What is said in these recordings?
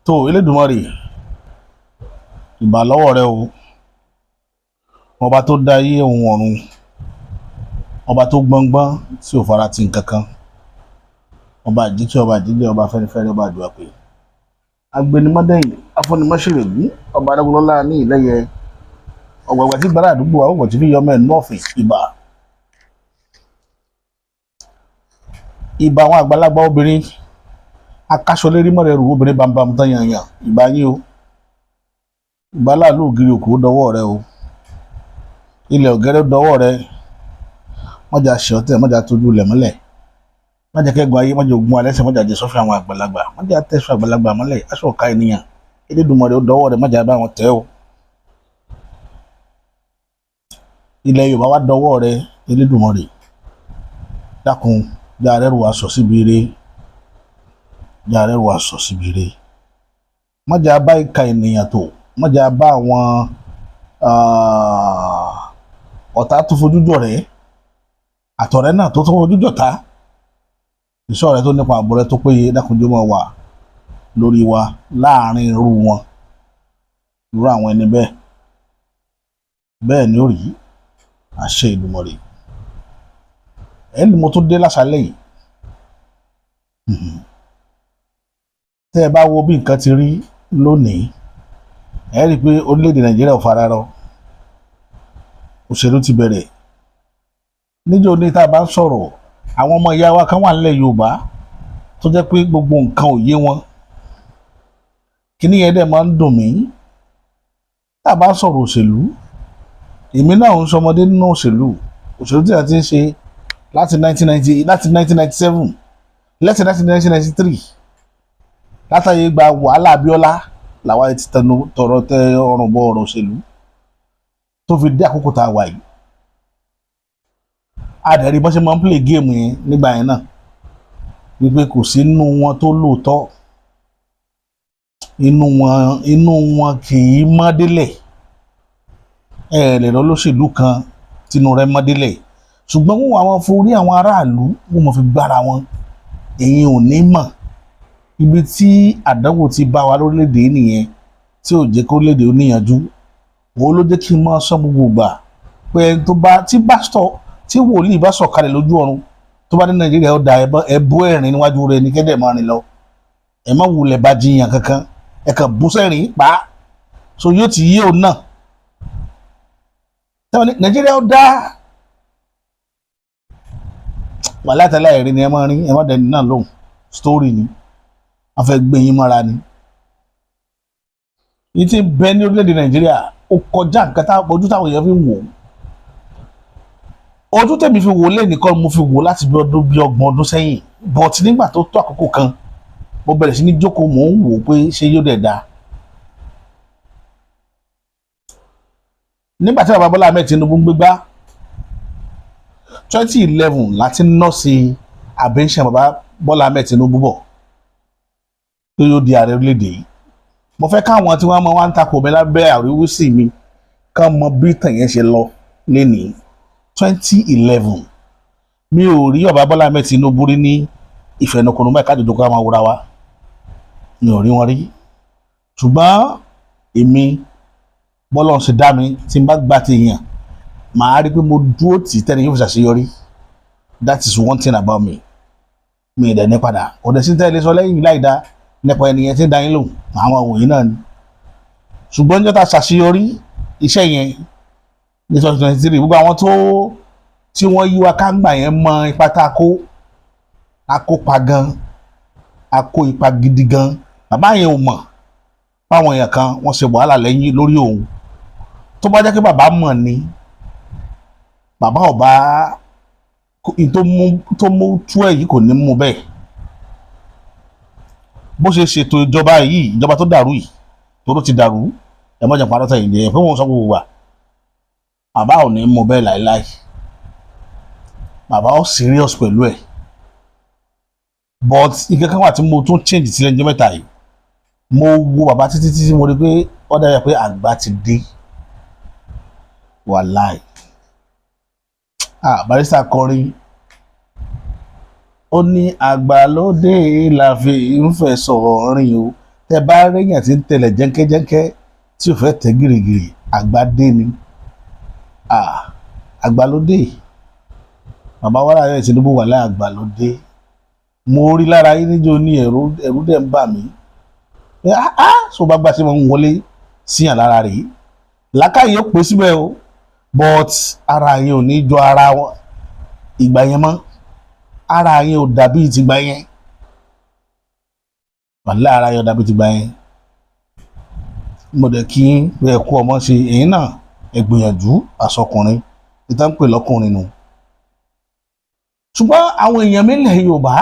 Tó Elédùmarè, ìbà lọ́wọ́ rẹ o, ọba tó dá ayé òun ọ̀run, ọba tó gbọ́ngbọ́n tí ò fara ti nǹkan kan, ọba àjíkẹ́, ọba àjíjẹ́, ọba fẹ́nifẹ́re, ọba àdùàpè, agbẹnimọ́dẹ́yìn, afọ́nimọ́ṣẹ̀rẹ̀gún, ọba adágúnlọ́lá ní ìlẹ́yẹ ọ̀gbàgbà tí gbàrà àdúgbò àwọn tí fi yọmọ ẹ̀ nọ́ọ̀fìn. Ìbà ìbà àwọn àgbàlagbà obìnrin akáṣọlérí mọ́rẹ̀rù obìnrin bambam tán yànyàn, ìbà yín o. Ìbà láàlú ògiri òkú dọwọ́ rẹ o, ilẹ̀ ọ̀gẹ́rẹ́ dọwọ́ rẹ, mọ́jà ṣe ọ̀tẹ̀, mọ́jà tójú ilẹ̀ mọ́lẹ̀, mọ́jà kẹ́gun ayé, mọ́jà ogun alẹ́sẹ̀, mọ́jà jẹ sọ́fìn àwọn àgbàlagbà, mọ́jà tẹ̀sán àgbàlagbà mọ́lẹ̀, aṣọ ọ̀ka ènìyàn Elédùmarè ó dọwọ́ rẹ, mọ́jà bá wọn tẹ́ o. Ilẹ̀ Yorùbá wá dọwọ́ rẹ Elédùmarè, dákun járe wá sọ síbi ire, járe wá sọ síbi ire, mọ́jà bá ìka ènìyàn tó, mọ́jà bá àwọn ọ̀tá tó fojú jọ̀rẹ́ àtọ̀rẹ́ náà tó fojú jọ̀tá, ìṣọ́ rẹ tó nípa ààbò rẹ tó péye dákunjó máa wà lórí wa láàrin irú wọn, irú àwọn ẹni bẹ́ẹ̀ bẹ́ẹ̀ ni ó rí, àṣẹ Èdùmàrè. Ẹni mo tún dé láṣálẹ́ yìí, tẹ́ ẹ bá wo bí nǹkan ti rí lónìí, ẹ rí i pé orílẹ̀-èdè Nàìjíríà ò fara rọ, òṣèlú ti bẹ̀rẹ̀. Níjọ́ ní tá a bá ń sọ̀rọ̀, àwọn ọmọ ìyá wa kan wà nílẹ̀ Yorùbá tó jẹ́ pé gbogbo nǹkan ò yé wọn, kíní yẹn dẹ̀ máa ń dùn mí. Tá a bá sọ̀rọ̀ òṣèlú, èmi náà ń sọmọdé nínú òṣèlú, òṣèlú tí a ti ń ṣe láti 1990, láti 1997, láti 1993, látàyè gba wàhálà Abíọ́lá làwa ti tẹnu tọrọ tẹ ọrùn bọ ọ̀rọ̀ òṣèlú tó fi dé àkókò tá a wà yìí. Adẹ̀rí bọ́n ṣe máa ń play game yẹn nígbà yẹn náà, wípé kò sí inú wọn tó lóòótọ́, inú wọn kì í mọ́ délẹ̀. Ẹ lè lọ lóṣèlú kan tínú rẹ̀ mọ́ délẹ̀, ṣùgbọ́n wọn àwọn forí àwọn aráàlú wọn mọ̀ fi gbára wọn, èyí ò ní mọ̀. Ibi tí àdánwò ti bá wa lórílẹ̀‐èdè nìyẹn tí ò jẹ́ kó léde ó níyànjú. Òun ló jẹ́ kí n máa sọ gbogbo ìgbà pé ẹni tó bá tí pásítọ̀ tí wòlíì bá sọ̀kalẹ̀ lójú ọ̀run tó bá ní Nàìjíríà ó da ẹbú ẹ̀rín níwájú rẹ̀ ní kẹ́dẹ̀ máa rìn lọ, ẹ má wulẹ̀ bá jiyàn kankan, ẹ kàn bú sẹ́rìn pa á, so yóò ti yé òun náà. Nàìjíríà ó dá wàhálà tẹ́lẹ̀, ẹ̀rín ni ẹ máa rín, ẹ má dẹni náà lóhùn, story ni wọ́n fẹ́ gbé yín mọ́ra ni. Yìí ti bẹ ní orílẹ̀-èdè Nàìjíríà ó kọjá nǹkan tá ojú táwọn èèyàn fi ń wò ó. Ojú tèmi fi wò ó lẹ́nìkan mo fi wò ó láti bí ọdún bí 30 ọdún sẹ́yìn, but nígbà tó tó àkókò kan mo bẹ̀rẹ̀ sí ní jókòó, mò ń wò ó pé ṣé yóò dẹ̀ da. Nígbà tí bàbá Bọ́lá Ahmed Tinubu ń gbégbá 2011 láti nọ́ọ̀sì àbẹ̀ńṣẹ̀ bàbá Bọ́lá Ahmed Tinubu bọ̀ tó yóò di ààrẹ orílẹ̀-èdè yìí, mo fẹ́ káwọn tí wọ́n mọ wá ń takò mi lábẹ́ àríwísí mi kán mọ bí ìtàn yẹn ṣe lọ lénìí. 2011 mi ò rí bàbá Bọ́lá Ahmed Tinubu rí ní ìfẹnukonu báyìí kájọjọ ká máa wúra wa, mi ò rí wọn rí. Ṣùgbọ́n èmi bọ́lá ń ṣe dá mi, tí n bá gbà ti yàn màá rí pé mo dúró tì tẹ́ni yóò fi ṣàṣeyọrí. That is one thing about me. Mi ì dẹ̀ ní padà kò dẹ̀ sí tẹ́lẹ̀ sọ lẹ́yìn láì dá nípa ẹnìyẹn tí ń da yín lòun àwọn òyìn náà ni. Ṣùgbọ́n níjọ́ tá a ṣàṣeyọrí iṣẹ́ yẹn ní 2023, gbogbo àwọn tó tí wọ́n yí wa káńgbà yẹn mọ ipa tá a kó, a kópa gan, a kó ipa gidi gan. Bàbá yẹn ò mọ̀ báwọn èèyàn kan wọ́n ṣe wàhálà lẹ́yìn lórí òun. Tó bá jẹ́ pé bàbá mọ̀ ni, bàbá ọba tó mú tú ẹ̀ yìí kò ní mú bẹ́ẹ̀. Bó ṣe ṣètò ìjọba yìí, ìjọba tó dàrú yìí, tó ti dàrú, ẹ mọ̀jẹ̀ parọ́ tẹ̀yìn dẹ̀ pé wọ́n sọ gbogbo wa, bàbá ò ní mú bẹ́ẹ̀ láéláé. Bàbá ó serious pẹ̀lú ẹ̀. But nǹkan kan wà tí mo tún change sílẹ̀ ní mẹ́ta yìí. Mo wo bàbá títí títí, mo rí pé ó dàbí pé àgbà ti dé. Wàláì, ah, Barrister kọrin, ó ní àgbà ló dé la fi ń fẹ̀sọ̀ rìn o. Tẹ bá réyàn tí ń tẹlẹ̀ jẹ́ńkẹ́jẹ́ńkẹ́, tí ò fẹ́ tẹ̀ gìrìgìrì, àgbà dé ni. Àgbà ló dé. Bàbá wa láàrin Tinubu wà láì, àgbà ló dé. Mo rí lára yín níjó ní ẹ̀rù, ẹ̀rù dẹ̀ ń bà mí pé ah, so bá gbà sí wọn ń wọlé síyàn lára rèé, làákàyè ó pè síbẹ̀ o, but ara yẹn ò ní jọ ara wọn ìgbà yẹn mọ́. Ara yẹn ò dàbí tìgbà yẹn. Wàhálà, ara yẹn ò dàbí tìgbà yẹn. Mo dẹ̀ kí pé ẹ kú ọmọ ṣe èyí náà, ẹ gbìyànjú àsọkùnrin ìtàn pè lọ́kùnrin nù. Ṣùgbọ́n àwọn èèyàn mi lẹ̀ Yorùbá,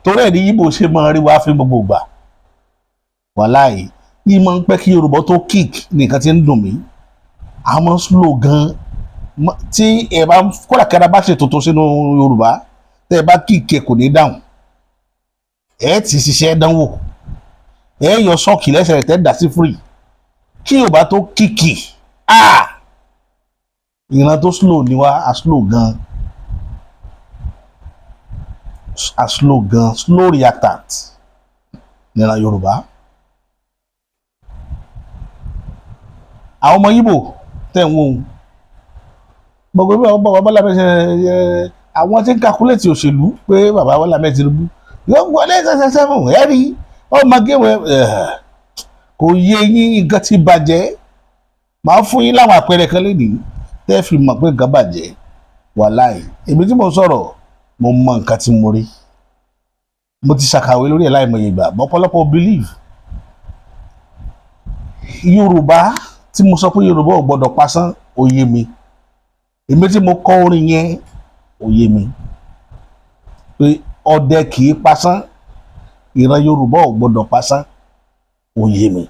torí ẹ̀ ní Yíbò ṣe máa rí wá fún gbogbo ìgbà. Wàláì, yìí máa ń pẹ́ kí Yorùbá tó kick ní nǹkan tí ń dùn mí. A máa ń slow gan. Tí ẹ bá kódà kẹ́ra bá ṣe tuntun sínú Yorùbá, tẹ́ ẹ bá kick ẹ, kò ní dáhùn. Ẹ ti ṣiṣẹ́ dánwò, ẹ yọ sọ́ọ̀kì lẹ́sẹ̀ rẹ̀, tẹ́ dà sí free kí Yorùbá tó kick. Ah, ìran tó slow ni wá. A slow gan, a slow gan. Slow reactant níran Yorùbá. Àwọn ọmọ Yíbò tẹ̀ ń wò ó, gbogbo bí bàbá Bọ́lá bẹ́ẹ̀ ṣe àwọn tí ń calculate òṣèlú pé bàbá Bọ́lá bẹ́ẹ̀ Tinubu yóò wọlé 7, ẹ̀rí ọmọ game ẹ̀ kò yé yín. Nǹkan ti bàjẹ́. Màá fún yín láwọn àpẹẹrẹ kan lénìí tẹ́ fi mọ̀ pé nǹkan bàjẹ́. Wàláì, èmi tí mo sọ̀rọ̀, mo mọ nǹkan tí mo rí. Mo ti ṣàkàwé lórí ẹ̀ láìmọye ìgbà. Ọ̀pọ̀lọpọ̀ believe Yorùbá tí mo sọ pé Yorùbá ò gbọ́dọ̀ pasán, ó yé mi. Èmi tí mo kọ orin yẹn, ó yé mi pé ọdẹ kì í pasán, ìran Yorùbá ò gbọ́dọ̀ pasán, ó yé mi.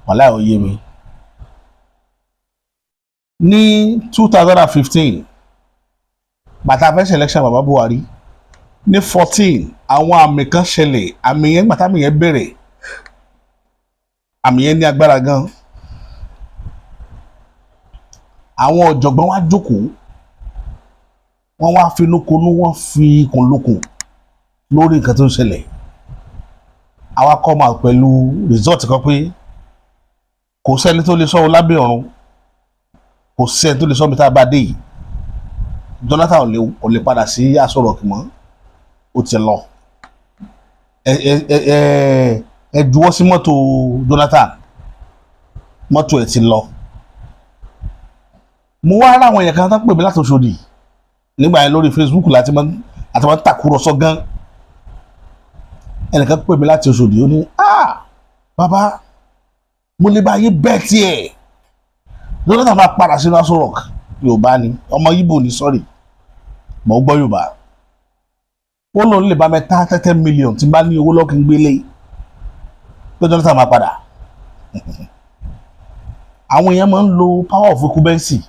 Wàláì, ó yé mi. Ní 2015, bàtà fẹ́ selection bàbá Buhari ní 14, àwọn àmì kan ṣẹlẹ̀. Àmì yẹn, gbàtà àmì yẹn bẹ̀rẹ̀, àmì yẹn ní agbára gan. Àwọn ọ̀jọ̀gbọ́n wá jókòó, wọ́n wá finúkonú, wọ́n fi ikùn lukùn lórí nǹkan tó ń ṣẹlẹ̀. Àwa kọ́ máa pẹ̀lú result kan pé kò sẹ́ni tó lè sọ ọ́ lábẹ́ ọ̀run, kò sẹ́ni tó lè sọ mi tá a bá dé yìí. Jonathan ò lè padà sí Aso Rock mọ́, ó ti lọ. Ẹ juwọ́ sí mọ́tò Jonathan, mọ́tò ẹ̀ ti lọ. Mo wá rá àwọn èèyàn kan tó pè mí láti Òṣòdì nígbà yẹn lórí Facebook láti máa àti máa ń tàkúrọ̀sọ gan. Ẹnìkan pè mí láti Òṣòdì, ó ní, "Ah, bàbá, mo lè bá yín bẹ́ẹ̀ tiẹ̀, Jonathan máa padà sínú Aso Rock." Yorùbá ni, ọmọ Ìgbò ni, sorry, mo gbọ́ Yorùbá. Ó lóun lè bá mi ta 30 million tí n bá ní owó lọ́kìn gbélé pé Jonathan máa padà. Àwọn èèyàn máa ń lo power of incumbency.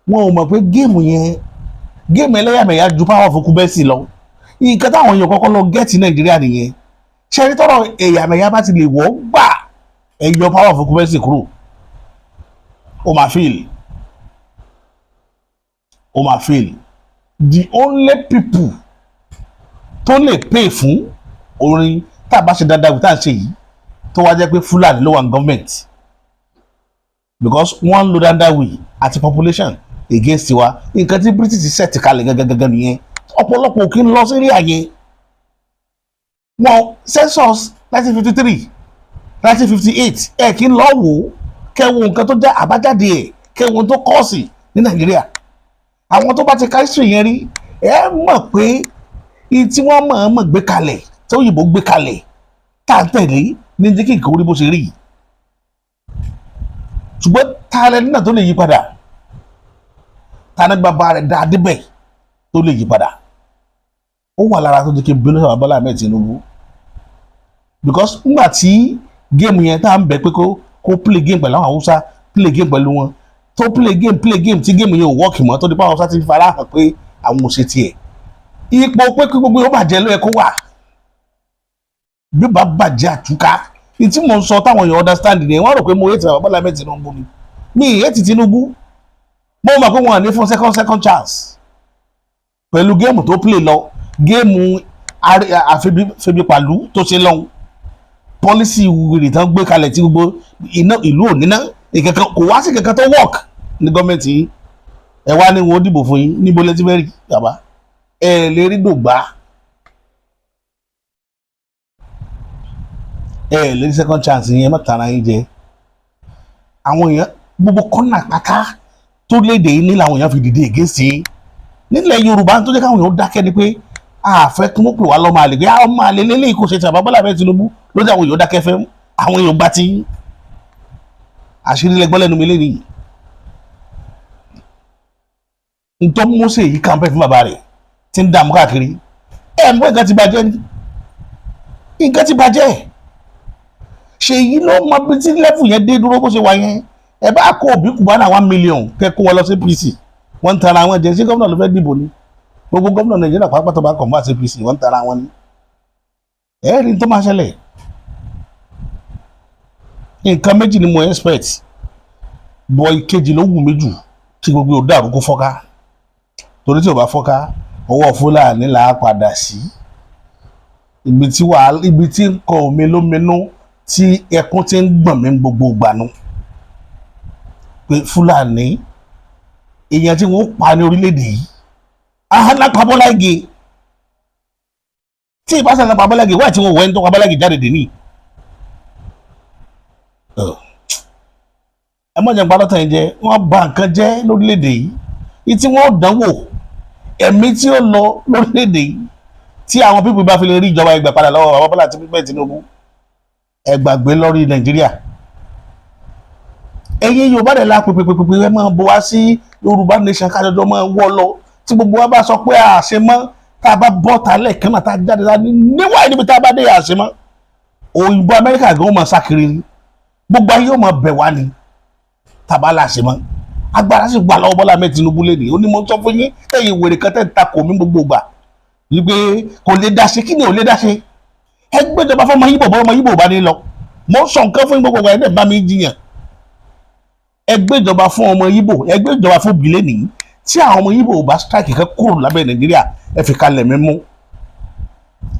Wọn ò mọ̀ pé game yẹn, game ẹlẹ́yàmẹ̀yà ju power of incumbency lọ. Nǹkan táwọn èèyàn kọ́kọ́ lọ get Nàìjíríà nìyẹn. Ṣé ẹni tọrọ ẹ̀yàmẹ̀yà bá ti lè wọ́ gbà, ẹ yọ power of incumbency kúrò, ó máa fail, ó máa fail. The only people tó lè pay fún orin tá a bá ṣe dáadáa tá a ṣe yìí, tó wá jẹ́ pé Fúlàní ló wà ní government, because wọ́n ń lo dandawi àti population against wa. Nǹkan tí British set kalẹ̀ gangan nìyẹn. Ọ̀pọ̀lọpọ̀ kì í lọ sí rí àyè wọn. Census 1953, 1958, ẹ kì í lọ wò ó, kẹwo nǹkan tó jẹ́ àbájáde ẹ̀, kẹwo tó kọ́ọ̀sì ní Nàìjíríà. Àwọn tó bá ti ka history yẹn rí, ẹ mọ̀ pé iye tí wọ́n mọ̀-ọ́n-mọ̀ gbé kalẹ̀, tí òyìnbó gbé kalẹ̀ tá à ń tẹ̀lé ní jẹ́ kí nǹkan orí bó ṣe rí yìí. Ṣùgbọ́n ta lẹni náà tó lè yí padà? Ta ní bàbá rẹ̀ dáa débẹ̀ tó lè yí padà? Ó wà lára tó jẹ́ kí n bínú sábà Bọ́lá Ahmed Tinubu, because nígbà tí game yẹn tá à ń bẹ̀ pé kó play game pẹ̀lú àwọn Haúsá, play game pẹ̀lú wọn, tó play game, play game, tí game yẹn ò work mọ́, tó di pé àwọn Haúsá ti fara hàn pé àwọn ò ṣe tiẹ̀, ipò pé kí gbogbo yóò bàjẹ́ ló yẹ kó wà. Bí ó bá bàjẹ́, àtúká ní tí mò ń sọ táwọn èèyàn understand ni. Wọ́n rò pé mo hate bàbá Bọ́lá Ahmed Tinubu ni. Mi ì hate Tinubu. Mo mọ̀ pé wọn à ní fún second chance pẹ̀lú game tó play lọ. Game àfẹbípàlú tó ṣe lọ́hùn, policy wèrè tán gbé kalẹ̀ tí gbogbo iná ìlú ò níná ìkankan, kò wá sí kankan tó work ní gọ́ọ̀mẹ̀ntì yìí. Ẹ wá ní wọn ó dìbò fún yín. Níbo lẹ ti fẹ́ rí bàbá? Ẹ lè rí dògbà, ẹ lè rí second chance yẹn. Ẹ má tara yín jẹ. Àwọn èèyàn gbogbo kọ́nà pátá tó léde yìí ní làwọn èèyàn fi dìde against yín nílẹ̀ Yorùbá. Tó jẹ́ káwọn èèyàn dákẹ́ ni pé àfẹ́ kí wọ́n pè wá lọ́mọ àlè, pé ọmọ àlè lélẹ́yìí kò ṣe tí bàbá Bọ́lá Ahmed Tinubu ló jẹ́. Àwọn èèyàn dákẹ́ fẹ́ àwọn èèyàn gbá tí àṣírí lẹ́gbọ́n lẹ́nu mi lé nìyí. Ntọ́ Mósè yìí kàńpẹ́ fún bàbá rẹ̀ tí ń dààmú káàkiri. Ẹ̀ mú nǹkan ti bàjẹ́ ni, nǹkan ti bàjẹ́. Ṣèyí ló mọ bí tí level yẹn dé dúró bó ṣe wà yẹn. Ẹ bá kó Obi Cubana 1 million kẹ́ kó wọn lọ sí APC, wọ́n ń tara wọn jẹ. Sí gómìnà ló fẹ́ dìbò ni? Gbogbo gómìnà Nàìjíríà pàápàá tó bá kọ̀ mọ́ àti APC, wọ́n ń tara wọn ni. Ẹ rí tó máa ṣẹlẹ̀. Nǹkan méjì ni mo expect bọ̀. Ìkejì ló wù mí jù, kí gbogbo ò dàrú, kó fọ́ká, torí tí ò bá fọ́ká, ọwọ́ Fúlàní là á padà sí. Ibi tí wàhálà, ibi tí ń kọ omi lóminú, tí ẹkún ti ń gbọ̀n mí gbogbo ìgbànú pé Fúlàní, èèyàn tí wọ́n pa ní orílẹ̀-èdè yìí, ahana pa Bọ́lá Ìgè. Tí ìbáṣà náà pa Bọ́lá Ìgè wáyé tí wọ́n wọ ẹni tó pa Bọ́lá Ìgè jáde dè ní. Ẹ mọ̀ jẹ́ nípa lọ́tàn yìí jẹ́ wọ́n bà nǹkan jẹ́ lórílẹ̀-èdè yìí tí wọ́n dánwò ẹ̀mí tí ó lọ lórílẹ̀-èdè yìí. Tí àwọn people bá fi lè rí ìjọba ẹgbẹ́ padà lọ́wọ́ bàbá Bọ́lá àti pípẹ́ Tinubu, ẹ gbàgbé lórí Nàìjíríà. Ẹ̀yin Yorùbá dẹ̀ la pèpèpèpè, ẹ máa bọ̀ wá sí Yorùbá nation, kájọjọ máa wọ́ lọ. Tí gbogbo wa bá sọ pé àṣẹ mọ́, tá a bá bọ́ ta lẹ́ẹ̀kan náà, tá a jáde tá a ní níwáyé níbi tá a bá dé, àṣẹ mọ́, òyìnbó Amẹ́ríkà gan ó máa sákiri ni, gbogbo ayé ó máa bẹ̀ wá ni. Tá a bá láṣẹ mọ́, agbára sì gbà lọ́wọ́ Bọ́lá Ahmed Tinubu lé ní. Ó ní mo sọ fún yín, ẹ̀yin wèrè kan tẹ́ ń takò mí gbogbo gbà wípé kò lè dá ṣe. Kí ni ò lè dá ṣe? Ẹ gbéjọba fọmọ Yíbò, bọ́ ọmọ Yíbò bá ní lọ. Mo sọ nǹkan fún yín gbogbo gbà, ẹ̀ dẹ̀ bá mi jiyàn. Ẹ gbéjọba fún ọmọ Yíbò, ẹ gbéjọba fún bìlẹ̀ nìyí. Tí àwọn ọmọ Yíbò bá strike kan kúrò lábẹ́ Nàìjíríà, ẹ fi kalẹ̀ mímú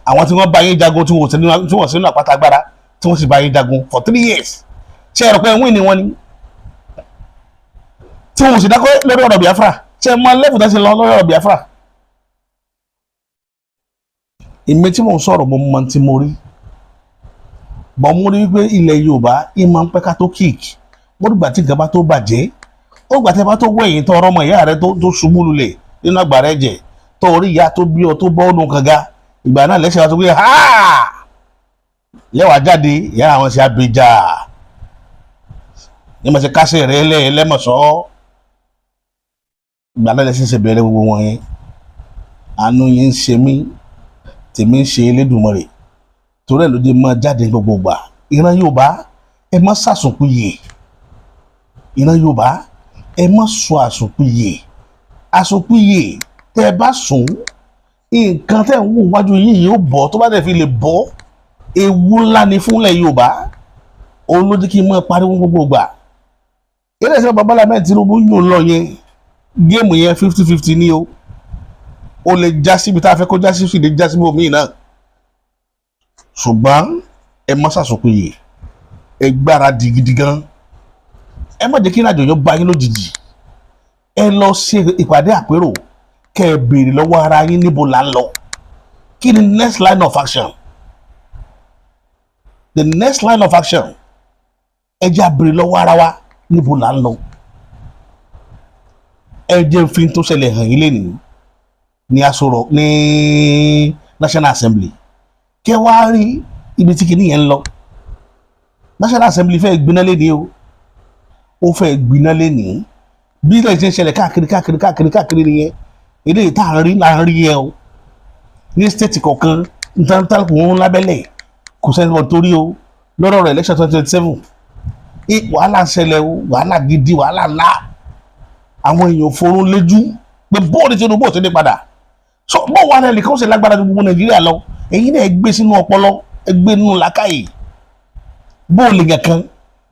àwọn tí wọ́n bá yín jagun, tí wọ́n sínú àpáta agbára, tí wọ́n sì bá yín jagun for 3 years. Ṣé ẹ rò pé wíìn ni wọ́n ni tí wọ́n sì dákọ́ lórí ọ̀rọ̀ Biafra? Ṣé ẹ mọ level tó ṣe lọ lórí ọ̀rọ̀ Biafra? Èmi tí mò ń sọ̀rọ̀, mo mọ tí mo rí bọ́n. Mo rí wípé ilẹ̀ Yorùbá ìmọ̀ ń pẹ́ ká tó kíkì. Wọ́n dìgbà tí nǹkan bá tó bàjẹ́, ó gbà tí a bá tó wẹ̀yìn tó ọ̀rọ̀ ọmọ ìyá rẹ tó ṣubú lulẹ̀ nínú àgbàrá ẹ̀jẹ̀, tó orí ìyá tó bí ọ tó bọ́ ọ́nù kànga, ìgbà náà lẹ́sẹ̀ wá tó gbé ha lẹ́wàá jáde. Ìyá àwọn ṣe abèjà ní ma ṣe kásẹ̀ rẹ lẹ́mọ̀ṣọ́. Ìgbà náà lẹ́sẹ̀ ṣe bẹ̀rẹ̀ gbogbo wọn yẹn. Àánú yẹn ń ṣe mí, tèmi ń ṣe Elédùmarè, torí ẹ̀ ló dé máa jáde gbogbo gbà. Ìran Yorùbá, ẹ má sàsùnpìyè. Ìran Yorùbá, ẹ má sọ àsùnpìyè. Àsùnpìyè tẹ́ ẹ bá sùn, nǹkan tẹ́ ń wò wájú yìí yóò bọ́. Tó bá dẹ̀ fi lè bọ́, ewu ńlá ni fúnlẹ̀ Yorùbá. Òun ló jẹ́ kí n máa pariwo gbogbo gbà. Ilé iṣẹ́ bàbá Bọ́lá Ahmed Tinubu yùn lọ yẹn, game yẹn 50-50 ní o. Ó lè já síbi tá a fẹ́ kó já sí, sì lè já síbi òmíì náà. Ṣùgbọ́n ẹ má ṣàsùnpìyè, ẹ gbáradì gidi gan. Ẹ má jẹ́ kí ìrìnàjò yẹn bá yín lójijì. Ẹ lọ ṣe ìpàdé àpérò, kẹ́ ẹ béèrè lọ́wọ́ ara yín, níbo là ń lọ? Kí ni next line of action? The next line of action, ẹ jẹ́ á béèrè lọ́wọ́ ara wa, níbo là ń lọ? Ẹ jẹ́ fi tó ṣẹlẹ̀ hàn yín lénìí ní asọ̀rọ̀ ní National Assembly, kẹ́ wá rí ibi tí kìíní yẹn ń lọ. National Assembly fẹ́ gbiná lénìí o, ó fẹ́ gbiná lénìí. Bí ilẹ̀ ṣe ń ṣẹlẹ̀ káàkiri káàkiri káàkiri káàkiri nìyẹn. Eléyìí tá à ń rí là ń rí yẹn o. Ní state kọ̀ọ̀kan, ntàntàkùn ń lábẹ́lẹ̀, kò sẹ́ni wọ́n torí o. Lọ́rọ̀ rẹ̀, election 2027, wàhálà ń ṣẹlẹ̀ o, wàhálà gidi, wàhálà ńlá. Àwọn èèyàn forún léjú pé bóòlù Tinubu ò ti ní padà so bó wà lẹ́lẹ̀ kó ṣe lágbára ju gbogbo Nàìjíríà lọ. Èyí náà ẹ gbé sínú ọpọlọ, ẹ gbé nínú làákàyè, bóòlù kankan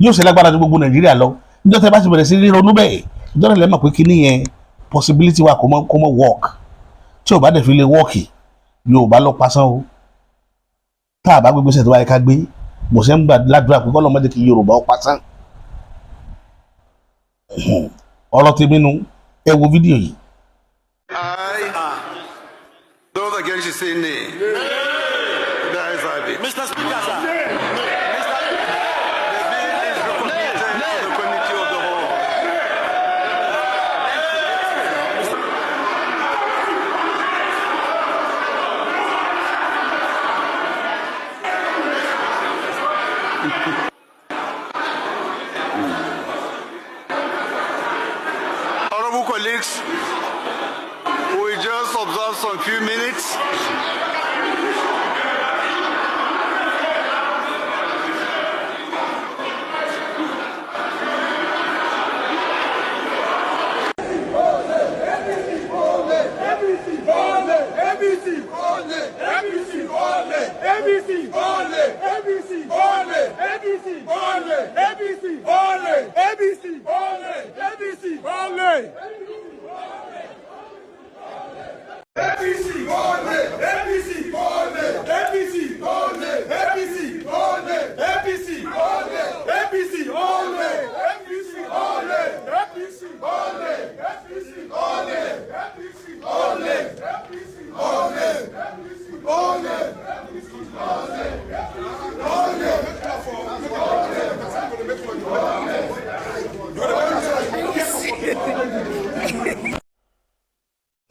yóò ṣe lágbára ju gbogbo Nàìjíríà lọ. Níjọ́ tẹ́ bá ti bẹ̀rẹ̀ sí ní ronú bẹ́ẹ̀, ìjọ́ náà lẹ́mọ̀ pé kíní yẹn, possibility wà kó mọ́ work. Tí ò bá dẹ̀ fi lè work, Yorùbá ló pasán o. Tá a bá gbé gbèsè tó bá yẹ ká gbé, mo ṣe ń gbà ládùúrà pé kọ́lọ́ mọ́jẹ́ kí Yorùbá ó pasán. Ọ̀rọ̀ tèmi nu. Ẹ wo fídíò yìí. Aye. Those against should say nay. The ayes have it. Mr. Speaker, sir. The bill is recommitted to the committee of the whole. Honorable colleagues, we just observe some few minutes. APC, APC, APC, APC, APC, APC, APC, APC, APC, APC, APC, APC, APC, APC, APC, APC, APC, APC,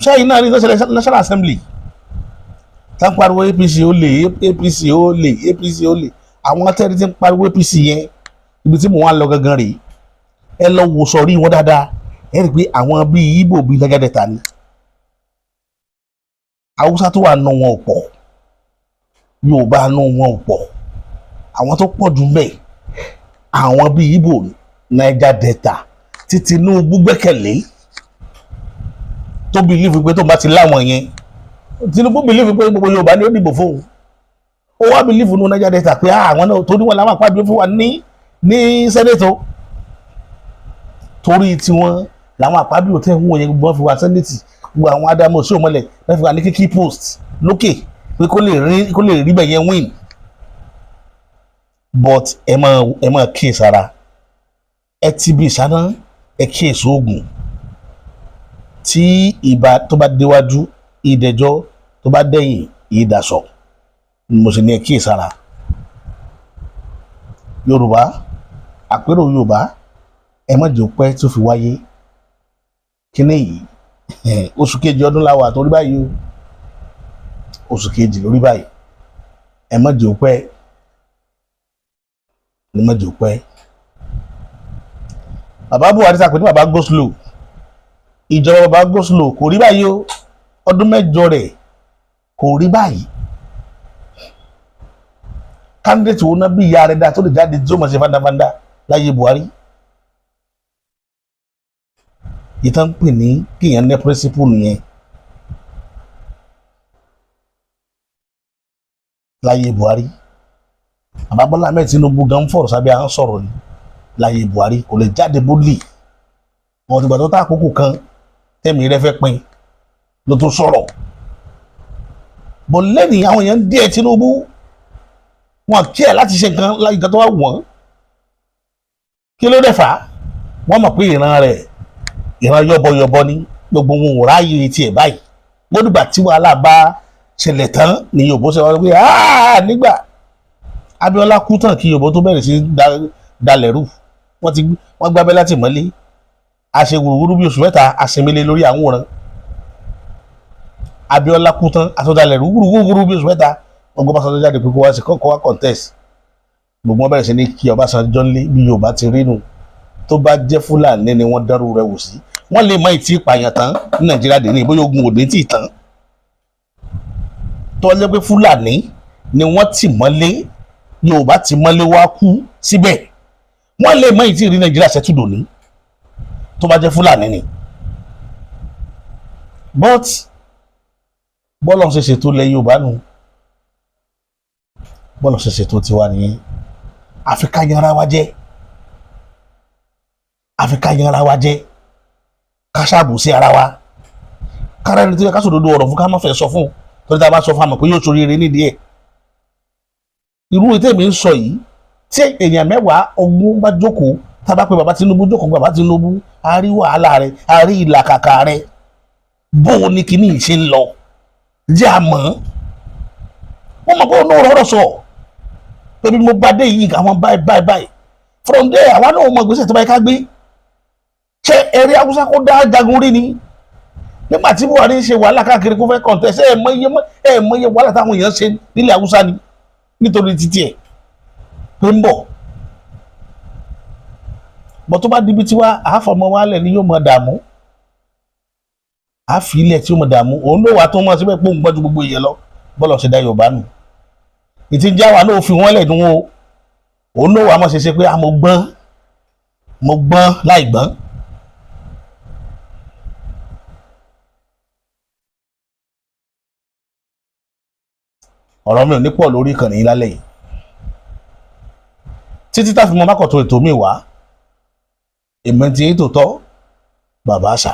Sẹ́yìn náà ní tó ṣẹlẹ̀ National Assembly, tá ń pariwo APC ó lè, APC ó lè, APC ó lè. Àwọn atẹ́rí tí ń pariwo APC yẹn, ibi tí mò ń wá lọ gangan rèé. Ẹ lọ wò sọ̀rí wọn dáadáa, ẹ rí i pé àwọn bíi Ìgbò, bíi Niger Delta ni. Haúsá tó wà nù wọn ò pọ̀, Yorùbá nù wọn ò pọ̀. Àwọn tó pọ̀ jù mbẹ̀, àwọn bíi Ìgbò, Niger Delta tí Tinubu gbẹ́kẹ̀lé, tó believe pé tó bá ti láwọn yẹn. Tinubu believe pé gbogbo Yorùbá ni ó dìbò fóun. Ó wá believe nínú Niger Delta pé àwọn náà tó níwọ̀n làwọn àpáàdé fún wa ní Senate, torí tiwọn làwọn àpábíò tẹ̀ ń wò yẹn, gbogbo wọn fi wá Senate. Gbogbo àwọn Adamu Oshiomhole wọ́n fi wà ní kíkí post lókè pé kó lè rí bẹ̀ yẹn win. But ẹ máa kíyèsára. Ẹ ti bí ìsáná, ẹ kíyèsí oògùn tí ìbá tó bá déwájú ìdẹjọ́, tó bá dẹ̀yìn ìdásọ ni. Mo sì ní ẹ kíyèsára. Yorùbá, àpérò Yorùbá, ẹ má jẹ́ ó pẹ́ tó fi wáyé. Kíní yìí, oṣù kejì ọdún la wà torí báyìí o, oṣù kejì lórí báyìí. Ẹ má jẹ́ ó pẹ́, ẹ má jẹ́ ó pẹ́. Bàbá Buhari ta pé ní bàbá go slow, ìjọba bàbá go slow kò rí báyìí o. Ọdún 8 rẹ̀ kò rí báyìí. Candidate wo náà bí ìyá rẹ̀ dá tó lè jáde tí ó mọ̀ ṣe fandafanda láyé Buhari? Ìtàn pè ní kíyàn ní principle nìyẹn. Láyé Buhari, bàbá Bọ́lá Ahmed Tinubu gan fọ̀rọ̀ sábẹ́ à ń sọ̀rọ̀ ni. Láyé Buhari, kò lè jáde boldly. Wọn ti gbà tó tá àkókò kan tẹ̀mí rẹ fẹ́ pin ló tó sọ̀rọ̀ bọ̀. Lẹ́nìí, àwọn èèyàn díẹ̀ Tinubu wọn kí ẹ̀ láti ṣe nǹkan láyé nǹkan tó wà wọ́n. Kí ló dé fà á? Wọ́n mọ̀ pé ìran rẹ̀, ìran yọ̀bọ̀yọ̀bọ̀ ni. Gbogbo wọn ò ráàyè tiẹ̀ báyìí. Wọ́n dìgbà tí wàhálà bá ṣẹlẹ̀ tán ni Yorùbá ṣe wá pé nígbà Abíọ́lá kú tán kí Yorùbá tó bẹ̀rẹ̀ sí dalẹ̀ rú. Wọ́n ti wọ́n gbábẹ́ láti mọ́lé, a ṣe wùrúwúrú bí oṣù 3, a sinmi lórí àwòrán. Abíọ́lá kú tán, àtúndalẹ̀ rú wúrúwúrú bí oṣù 3. Wọ́n gbọ́ Ọbásanjọ́ jáde pé kó wá sí kó wá contest. Gbogbo wọn bẹ̀rẹ̀ sí ní kí Ọbásanjọ́ ńlé. Bí Yorùbá ti rí nu, tó bá jẹ́ Fúlàní ni wọ́n dárú rẹ̀ wò sí, wọ́n lè má ìtì ìpààyàn tán ní Nàìjíríà dé ní bóyá ogun òde tì tán. Tó jẹ́ pé Fúlàní ni wọ́n tì mọ́lé, Yorùbá tì mọ́lé wá kú síbẹ̀, wọ́n lè má ìtì rí Nàìjíríà ṣẹ́tù dòní, tó bá jẹ́ Fúlàní ni. But bọ́lọ̀ ṣe ṣètò ilẹ̀ Yorùbá nù, bọ́lọ̀ ṣe ṣètò tiwa nìyẹn. Àfi ká yanra wa jẹ́, àfi ká yanra wa jẹ́, ká ṣàbùsí ara wa, kára ẹni tó yẹ ká sòdodo ọ̀rọ̀ fún, ká má fẹ́ sọ fún. Torí tá a bá sọ fún àmọ̀ pé yóò ṣoríire nídìí ẹ̀. Irú ètò èmi ń sọ yìí, tí èèyàn 10, 20 bá jókòó, tá a bá pe bàbá Tinubu jókòó, bàbá Tinubu, a rí wàhálà rẹ, a rí ìlàkàkà rẹ, bó o ní kíní yìí ṣe ń lọ, jẹ́ àmọ́ wọ́n mọ̀ pé ó ní ọ̀rọ̀ sọ pé bí mo bá dé yìí, àwọn báyìí báyìí báyìí. From there, àwa náà mọ ìgbésẹ̀ tó bá yẹ ká gbé. Ṣé ẹ̀rí Haúsá kó dá jagun rí ni? Nígbà tí Buhari ń ṣe wàhálà káàkiri kó fẹ́ contest, ẹ̀ mọ iye wàhálà táwọn èèyàn ṣe nílẹ̀ Haúsá ni nítorí títí ẹ̀ pé ń bọ̀ bọ́. Tó bá dibi tiwa, àáfọmọ wálẹ̀ ni yóò mọ dààmú, àáfi ilẹ̀ tí yóò mọ dààmú. Òun ló wà tó mọ̀ síbẹ̀ pé òun gbọ́jú gbogbo èèyàn lọ. Bọ́lọ̀ ṣe dá Yorùbá nù, ìtì já wa náà fi wọ́n lẹ̀ dùn o. Òun ló wà mọ̀ ṣe ṣe pé a mo gbọ́n, mo gbọ́n láì gbọ́n. Ọ̀rọ̀ mi ò ní pọ̀ lórí ìkànnì yìí lálẹ́ yìí títí tá a fi mọ mákọ̀tún ètò mi wá. Èmi ti yín tòótọ́, bàbá àṣà.